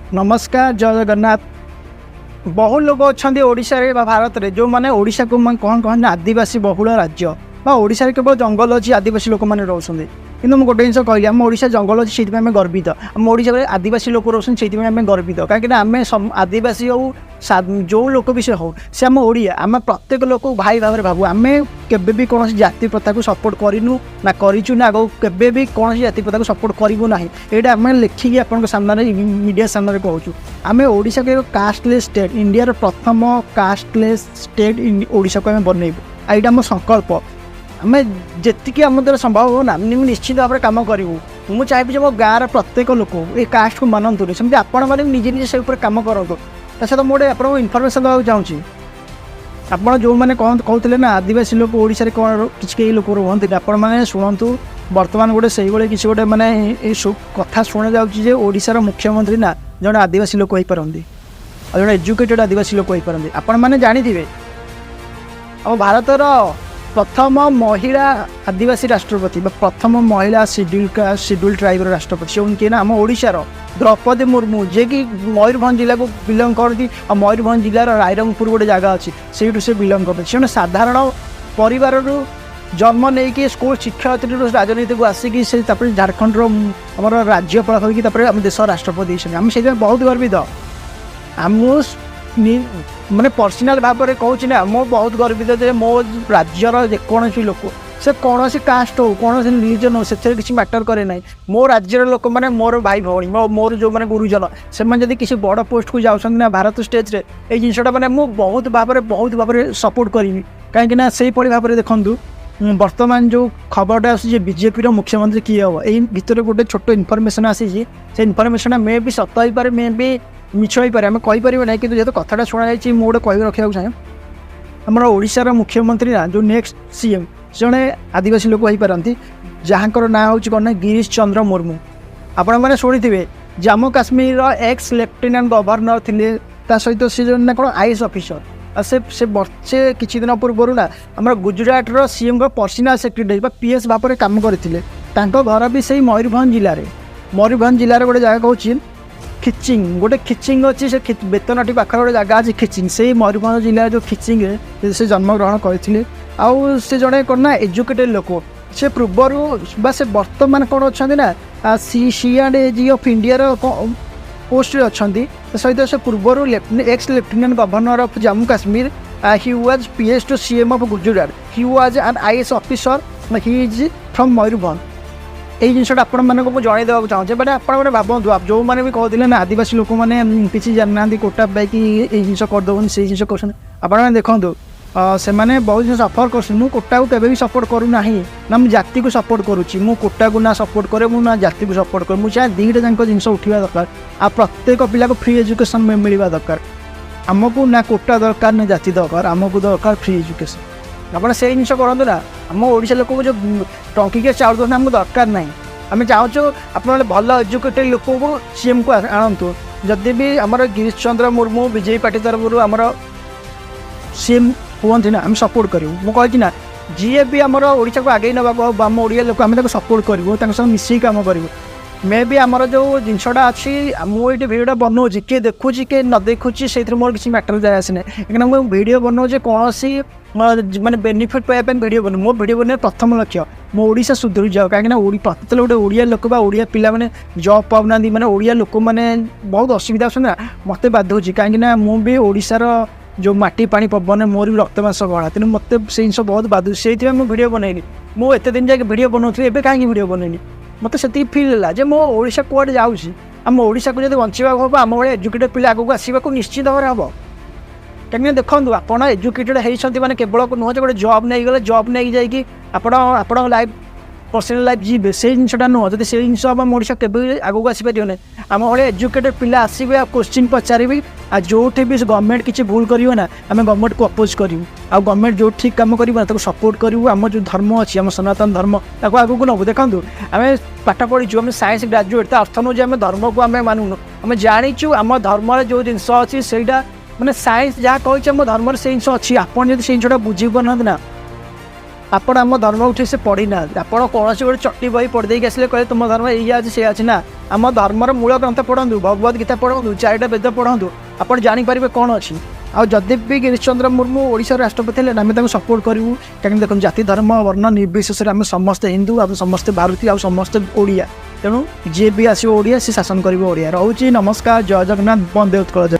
ନମସ୍କାର, ଜୟ ଜଗନ୍ନାଥ। ବହୁ ଲୋକ ଅଛନ୍ତି ଓଡ଼ିଶାରେ ବା ଭାରତରେ, ଯେଉଁମାନେ ଓଡ଼ିଶାକୁ ମାନେ କ'ଣ କହନ୍ତି ନା ଆଦିବାସୀ ବହୁଳ ରାଜ୍ୟ ବା ଓଡ଼ିଶାରେ କେବଳ ଜଙ୍ଗଲ ଅଛି, ଆଦିବାସୀ ଲୋକମାନେ ରହୁଛନ୍ତି। କିନ୍ତୁ ମୁଁ ଗୋଟେ ଜିନିଷ କହିଲି, ଆମ ଓଡ଼ିଶା ଜଙ୍ଗଲ ଅଛି, ସେଇଥିପାଇଁ ଆମେ ଗର୍ବିତ। ଆମ ଓଡ଼ିଶାରେ ଆଦିବାସୀ ଲୋକ ରହୁଛନ୍ତି, ସେଇଥିପାଇଁ ଆମେ ଗର୍ବିତ। କାହିଁକିନା ଆମେ ଆଦିବାସୀ ହଉ, ଯେଉଁ ଲୋକ ବି ସେ ହଉ, ସେ ଆମ ଓଡ଼ିଆ। ଆମେ ପ୍ରତ୍ୟେକ ଲୋକକୁ ଭାଇ ଭାବରେ ଭାବୁ। ଆମେ କେବେ ବି କୌଣସି ଜାତି ପ୍ରଥାକୁ ସପୋର୍ଟ କରିନୁ, ନା କରିଛୁ, ନା ଆଗକୁ କେବେ ବି କୌଣସି ଜାତି ପ୍ରଥାକୁ ସପୋର୍ଟ କରିବୁ ନାହିଁ। ଏଇଟା ଆମେ ଲେଖିକି ଆପଣଙ୍କ ସାମ୍ନାରେ, ମିଡ଼ିଆ ସାମ୍ନାରେ କହୁଛୁ। ଆମେ ଓଡ଼ିଶାକୁ ଏକ କାଷ୍ଟଲେସ୍ ଷ୍ଟେଟ୍, ଇଣ୍ଡିଆର ପ୍ରଥମ କାଷ୍ଟଲେସ୍ ଷ୍ଟେଟ୍ ଓଡ଼ିଶାକୁ ଆମେ ବନେଇବୁ। ଆଉ ଏଇଟା ଆମ ସଂକଳ୍ପ। ଆମେ ଯେତିକି ଆମ ଦ୍ୱାରା ସମ୍ଭବ ହେବ ନା, ଆମେ ନିଶ୍ଚିତ ଭାବରେ କାମ କରିବୁ। ମୁଁ ଚାହିଁବି ଯେ ମୋ ଗାଁର ପ୍ରତ୍ୟେକ ଲୋକ ଏ କାଷ୍ଟକୁ ମାନନ୍ତୁନି। ସେମିତି ଆପଣମାନେ ବି ନିଜେ ନିଜେ ସେ ଉପରେ କାମ କରନ୍ତୁ। ତା ସହିତ ମୁଁ ଗୋଟେ ଆପଣଙ୍କୁ ଇନଫର୍ମେସନ୍ ଦେବାକୁ ଚାହୁଁଛି। ଆପଣ ଯେଉଁମାନେ କହୁଥିଲେ ନା, ଆଦିବାସୀ ଲୋକ ଓଡ଼ିଶାରେ କ'ଣ କିଛି କେହି ଲୋକ ରୁହନ୍ତିନି, ଆପଣମାନେ ଶୁଣନ୍ତୁ। ବର୍ତ୍ତମାନ ଗୋଟେ ସେଇଭଳି କିଛି ଗୋଟେ ମାନେ ଏଇ କଥା ଶୁଣାଯାଉଛି ଯେ ଓଡ଼ିଶାର ମୁଖ୍ୟମନ୍ତ୍ରୀ ନା ଜଣେ ଆଦିବାସୀ ଲୋକ ହେଇପାରନ୍ତି ଆଉ ଜଣେ ଏଜୁକେଟେଡ଼ ଆଦିବାସୀ ଲୋକ ହେଇପାରନ୍ତି। ଆପଣମାନେ ଜାଣିଥିବେ, ଆମ ଭାରତର ପ୍ରଥମ ମହିଳା ଆଦିବାସୀ ରାଷ୍ଟ୍ରପତି ବା ପ୍ରଥମ ମହିଳା ସିଡ୍ୟୁଲ୍ କାଷ୍ଟ, ସିଡ୍ୟୁଲ୍ ଟ୍ରାଇବ୍ର ରାଷ୍ଟ୍ରପତି ସେ କିଏ ନା ଆମ ଓଡ଼ିଶାର ଦ୍ରୌପଦୀ ମୁର୍ମୁ, ଯିଏକି ମୟୂରଭଞ୍ଜ ଜିଲ୍ଲାକୁ ବିଲଙ୍ଗ କରନ୍ତି। ଆଉ ମୟୂରଭଞ୍ଜ ଜିଲ୍ଲାର ରାଇରଙ୍ଗପୁର ଗୋଟେ ଜାଗା ଅଛି, ସେଇଠୁ ସେ ବିଲଙ୍ଗ କରନ୍ତି। ସେ ଜଣେ ସାଧାରଣ ପରିବାରରୁ ଜନ୍ମ ନେଇକି ସ୍କୁଲ ଶିକ୍ଷୟିତ୍ରୀରୁ ରାଜନୀତିକୁ ଆସିକି ସେ ତାପରେ ଝାଡ଼ଖଣ୍ଡର ଆମର ରାଜ୍ୟପାଳ ହୋଇକି ତାପରେ ଆମ ଦେଶର ରାଷ୍ଟ୍ରପତି ହେଇଛନ୍ତି। ଆମେ ସେଇଥିପାଇଁ ବହୁତ ଗର୍ବିତ। ଆମ ମାନେ ପର୍ସନାଲ ଭାବରେ କହୁଛି ନା, ମୁଁ ବହୁତ ଗର୍ବିତ ଯେ ମୋ ରାଜ୍ୟର ଯେକୌଣସି ଲୋକ, ସେ କୌଣସି କାଷ୍ଟ ହଉ, କୌଣସି ରିଲିଜନ୍ ହଉ, ସେଥିରେ କିଛି ମ୍ୟାଟର୍ କରେ ନାହିଁ। ମୋ ରାଜ୍ୟର ଲୋକମାନେ ମୋର ଭାଇ ଭଉଣୀ, ମୋର ଯେଉଁମାନେ ଗୁରୁଜନ, ସେମାନେ ଯଦି କିଛି ବଡ଼ ପୋଷ୍ଟକୁ ଯାଉଛନ୍ତି ନା ଭାରତ ଷ୍ଟେଜ୍ରେ, ଏଇ ଜିନିଷଟା ମାନେ ମୁଁ ବହୁତ ଭାବରେ ସପୋର୍ଟ କରିବି। କାହିଁକିନା ସେଇଭଳି ଭାବରେ ଦେଖନ୍ତୁ, ବର୍ତ୍ତମାନ ଯେଉଁ ଖବରଟା ଆସୁଛି ଯେ ବିଜେପିର ମୁଖ୍ୟମନ୍ତ୍ରୀ କିଏ ହେବ, ଏଇ ଭିତରେ ଗୋଟେ ଛୋଟ ଇନଫର୍ମେସନ୍ ଆସିଛି। ସେ ଇନଫର୍ମେସନ୍ଟା ମେ ବି ସତ ହେଇପାରେ, ମେ ବି ମିଛ ହେଇପାରେ, ଆମେ କହିପାରିବା ନାହିଁ। କିନ୍ତୁ ଯେହେତୁ କଥାଟା ଶୁଣାଯାଇଛି, ମୁଁ ଗୋଟେ କହି ରଖିବାକୁ ଚାହେଁ। ଆମର ଓଡ଼ିଶାର ମୁଖ୍ୟମନ୍ତ୍ରୀ ନା ଯେଉଁ ନେକ୍ସଟ ସିଏମ୍, ଜଣେ ଆଦିବାସୀ ଲୋକ ହେଇପାରନ୍ତି, ଯାହାଙ୍କର ନାଁ ହେଉଛି କ'ଣ ନା ଗିରିଶ ଚନ୍ଦ୍ର ମୁର୍ମୁ। ଆପଣମାନେ ଶୁଣିଥିବେ, ଜାମ୍ମୁ କାଶ୍ମୀରର ଏକ୍ସ ଲେଫ୍ଟନାଣ୍ଟ ଗଭର୍ଣ୍ଣର ଥିଲେ। ତା ସହିତ ସେ ଜଣେ ନା କ'ଣ ଆଇଏଏସ୍ ଅଫିସର। ଆଉ ସେ କିଛି ଦିନ ପୂର୍ବରୁ ନା ଆମର ଗୁଜୁରାଟର ସିଏମ୍ଙ୍କ ପର୍ସନାଲ ସେକ୍ରେଟାରୀ ବା ପିଏସ୍ ଭାବରେ କାମ କରିଥିଲେ। ତାଙ୍କ ଘର ବି ସେଇ ମୟୂରଭଞ୍ଜ ଜିଲ୍ଲାରେ। ମୟୂରଭଞ୍ଜ ଜିଲ୍ଲାରେ ଗୋଟେ ଜାଗା କହୁଛି ଖିଚିଂ, ଗୋଟେ ଖିଚିଂ ଅଛି, ସେ ବେତନଟି ପାଖରେ ଗୋଟେ ଜାଗା ଅଛି ଖିଚିଂ। ସେଇ ମୟୂରଭଞ୍ଜ ଜିଲ୍ଲାର ଯେଉଁ ଖିଚିଂରେ ସେ ଜନ୍ମଗ୍ରହଣ କରିଥିଲେ। ଆଉ ସେ ଜଣେ କ'ଣ ନା ଏଜୁକେଟେଡ଼ ଲୋକ। ସେ ପୂର୍ବରୁ ବା ସେ ବର୍ତ୍ତମାନ କ'ଣ ଅଛନ୍ତି ନା C and AG of ଇଣ୍ଡିଆର ପୋଷ୍ଟରେ ଅଛନ୍ତି। ତା ସହିତ ସେ ପୂର୍ବରୁ ex Lieutenant Governor of Jammu Kashmir. He was PS to CM of Gujarat. He was an IAS officer. He is from Mayurbhanj. ଏଇ ଜିନିଷଟା ଆପଣମାନଙ୍କୁ ମୁଁ ଜଣାଇ ଦେବାକୁ ଚାହୁଁଛି। ବଟ୍ ଆପଣମାନେ ଭାବନ୍ତୁ, ଯେଉଁମାନେ ବି କହୁଥିଲେ ନା ଆଦିବାସୀ ଲୋକମାନେ କିଛି ଜାଣିନାହାନ୍ତି, କୋଟା ପାଇକି ଏଇ ଜିନିଷ କରିଦେଉଛନ୍ତି, ସେଇ ଜିନିଷ କରୁଛନ୍ତି, ଆପଣମାନେ ଦେଖନ୍ତୁ, ସେମାନେ ବହୁତ ଜିନିଷ ସଫର୍ କରୁଛନ୍ତି। ମୁଁ କୋଟାକୁ କେବେ ବି ସପୋର୍ଟ କରୁନାହିଁ, ନା ମୁଁ ଜାତିକୁ ସପୋର୍ଟ କରୁଛି। ମୁଁ କୋଟାକୁ ନା ସପୋର୍ଟ କରେ ମୁଁ, ନା ଜାତିକୁ ସପୋର୍ଟ କରେ। ମୁଁ ଚାହେଁ ଦୁଇଟା ଯାକ ଜିନିଷ ଉଠିବା ଦରକାର ଆଉ ପ୍ରତ୍ୟେକ ପିଲାକୁ ଫ୍ରି ଏଜୁକେସନ୍ ମିଳିବା ଦରକାର। ଆମକୁ ନା କୋଟା ଦରକାର, ନା ଜାତି ଦରକାର, ଆମକୁ ଦରକାର ଫ୍ରି ଏଜୁକେସନ୍। ଆପଣ ସେଇ ଜିନିଷ କରନ୍ତୁ ନା। ଆମ ଓଡ଼ିଶା ଲୋକଙ୍କୁ ଯେଉଁ ଟଙ୍କିକିଆ ଚାଉଳ ଦେଉଛନ୍ତି, ଆମକୁ ଦରକାର ନାହିଁ। ଆମେ ଚାହୁଁଛୁ ଆପଣ ଗୋଟେ ଭଲ ଏଜୁକେଟେଡ଼ ଲୋକଙ୍କୁ ସିଏମ୍କୁ ଆଣନ୍ତୁ। ଯଦି ବି ଆମର ଗିରିଶ ଚନ୍ଦ୍ର ମୁର୍ମୁ ବିଜେପି ପାର୍ଟି ତରଫରୁ ଆମର ସିଏମ୍ ହୁଅନ୍ତି ନା, ଆମେ ସପୋର୍ଟ କରିବୁ। ମୁଁ କହିଛି ନା, ଯିଏ ବି ଆମର ଓଡ଼ିଶାକୁ ଆଗେଇ ନେବାକୁ ହବ, ଆମ ଓଡ଼ିଆ ଲୋକ, ଆମେ ତାକୁ ସପୋର୍ଟ କରିବୁ, ତାଙ୍କ ସହ ମିଶିକି କାମ କରିବୁ। ମେ ବି ଆମର ଯେଉଁ ଜିନିଷଟା ଅଛି, ମୁଁ ଏଇଠି ଭିଡ଼ିଓଟା ବନଉଛି, କିଏ ଦେଖୁଛି, କିଏ ନ ଦେଖୁଛି, ସେଇଥିରେ ମୋର କିଛି ମ୍ୟାଟର୍ ଯାଏ ଆସେ ନାହିଁ। କାହିଁକିନା ମୁଁ ଭିଡ଼ିଓ ବନଉଛି କୌଣସି ମାନେ ବେନିଫିଟ୍ ପାଇବା ପାଇଁ ଭିଡ଼ିଓ ବନଉ। ମୋ ଭିଡ଼ିଓ ବନେଇବା ପ୍ରଥମ ଲକ୍ଷ୍ୟ ମୋ ଓଡ଼ିଶା ସୁଧୁରି ଯାଉ। କାହିଁକିନା ଯେତେବେଳେ ଗୋଟେ ଓଡ଼ିଆ ଲୋକ ବା ଓଡ଼ିଆ ପିଲାମାନେ ଜବ୍ ପାଉନାହାନ୍ତି, ମାନେ ଓଡ଼ିଆ ଲୋକମାନେ ବହୁତ ଅସୁବିଧା ଅଛନ୍ତି ନା, ମୋତେ ବାଧୁଛି। କାହିଁକିନା ମୁଁ ବି ଓଡ଼ିଶାର ଯେଉଁ ମାଟି, ପାଣି, ପବନ, ମୋର ବି ରକ୍ତ ମାଂସ ଗଳା। ତେଣୁ ମୋତେ ସେଇ ଜିନିଷ ବହୁତ ବାଧୁଛି। ସେଇଥିପାଇଁ ମୁଁ ଭିଡ଼ିଓ ବନେଇଲି। ମୁଁ ଏତେ ଦିନ ଯାଇକି ଭିଡ଼ିଓ ବନଉଥିଲି, ଏବେ କାହିଁକି ଭିଡ଼ିଓ ବନେଇଲି? ମୋତେ ସେତିକି ଫିଲ୍ ହେଲା ଯେ ମୋ ଓଡ଼ିଶା କୁଆଡ଼େ ଯାଉଛି। ଆମ ଓଡ଼ିଶାକୁ ଯଦି ବଞ୍ଚିବାକୁ ହେବ, ଆମ ଭଳିଆ ଏଜୁକେଟେଡ଼ ପିଲା ଆଗକୁ ଆସିବାକୁ ନିଶ୍ଚିତ ଭାବରେ ହେବ। କାହିଁକିନା ଦେଖନ୍ତୁ, ଆପଣ ଏଜୁକେଟେଡ଼ ହେଇଛନ୍ତି ମାନେ କେବଳ ନୁହଁ ଯେ ଗୋଟେ ଜବ୍ ନେଇଗଲେ, ଜବ୍ ନେଇକି ଯାଇକି ଆପଣ ଆପଣଙ୍କ ଲାଇଫ୍, ପର୍ସନାଲ୍ ଲାଇଫ୍ ଯିବେ, ସେଇ ଜିନିଷଟା ନୁହଁ। ଯଦି ସେଇ ଜିନିଷ ହେବ, ଆମ ଓଡ଼ିଶା କେବେ ବି ଆଗକୁ ଆସିପାରିବ ନାହିଁ। ଆମ ଭଳିଆ ଏଜୁକେଟେଡ଼ ପିଲା ଆସିବେ ଆଉ କୋଶ୍ଚିନ୍ ପଚାରିବେ। ଆଉ ଯେଉଁଠି ବି ଗଭର୍ଣ୍ଣମେଣ୍ଟ କିଛି ଭୁଲ କରିବ ନା, ଆମେ ଗଭର୍ଣ୍ଣମେଣ୍ଟକୁ ଅପୋଜ୍ କରିବୁ। ଆଉ ଗଭର୍ଣ୍ଣମେଣ୍ଟ ଯେଉଁ ଠିକ୍ କାମ କରିବ ନା, ତାକୁ ସପୋର୍ଟ କରିବୁ। ଆମ ଯେଉଁ ଧର୍ମ ଅଛି, ଆମ ସନାତନ ଧର୍ମ, ତାକୁ ଆଗକୁ ନେବୁ। ଦେଖନ୍ତୁ, ଆମେ ପାଠ ପଢ଼ିଛୁ, ଆମେ ସାଇନ୍ସ ଗ୍ରାଜୁଏଟ୍, ତା ଅର୍ଥ ନୁହଁ ଯେ ଆମେ ଧର୍ମକୁ ଆମେ ମାନୁନୁ। ଆମେ ଜାଣିଛୁ ଆମ ଧର୍ମରେ ଯେଉଁ ଜିନିଷ ଅଛି, ସେଇଟା ମାନେ ସାଇନ୍ସ ଯାହା କହିଛି, ଆମ ଧର୍ମରେ ସେଇ ଜିନିଷ ଅଛି। ଆପଣ ଯଦି ସେଇ ଜିନିଷଟା ବୁଝିପାରୁନାହାନ୍ତି ନା, ଆପଣ ଆମ ଧର୍ମକୁ ଠିକ୍ ସେ ପଢ଼ିନାହାନ୍ତି। ଆପଣ କୌଣସି ଗୋଟେ ଚଟି ବହି ପଢ଼ି ଦେଇକି ଆସିଲେ, କହିଲେ ତୁମ ଧର୍ମ ଏଇଆ ଅଛି, ସେଇଆ ଅଛି। ନା, ଆମ ଧର୍ମର ମୂଳ ଗ୍ରନ୍ଥ ପଢ଼ନ୍ତୁ, ଭଗବତ ଗୀତା ପଢ଼ନ୍ତୁ, ଚାରିଟା ବେଦ ପଢ଼ନ୍ତୁ, ଆପଣ ଜାଣିପାରିବେ କ'ଣ ଅଛି। ଆଉ ଯଦି ବି ଗିରିଶ ଚନ୍ଦ୍ର ମୁର୍ମୁ ଓଡ଼ିଶାର ରାଷ୍ଟ୍ରପତି ହେଲେ, ଆମେ ତାଙ୍କୁ ସପୋର୍ଟ କରିବୁ। କାହିଁକି ଦେଖନ୍ତୁ, ଜାତି ଧର୍ମ ବର୍ଣ୍ଣ ନିର୍ବିଶେଷରେ ଆମେ ସମସ୍ତେ ହିନ୍ଦୁ, ଆମେ ସମସ୍ତେ ଭାରତୀୟ ଆଉ ସମସ୍ତେ ଓଡ଼ିଆ। ତେଣୁ ଯିଏ ବି ଆସିବ ଓଡ଼ିଆ, ସେ ଶାସନ କରିବ ଓଡ଼ିଆ। ରହୁଛି, ନମସ୍କାର, ଜୟ ଜଗନ୍ନାଥ, ବନ୍ଦେ ଉତ୍କଳ।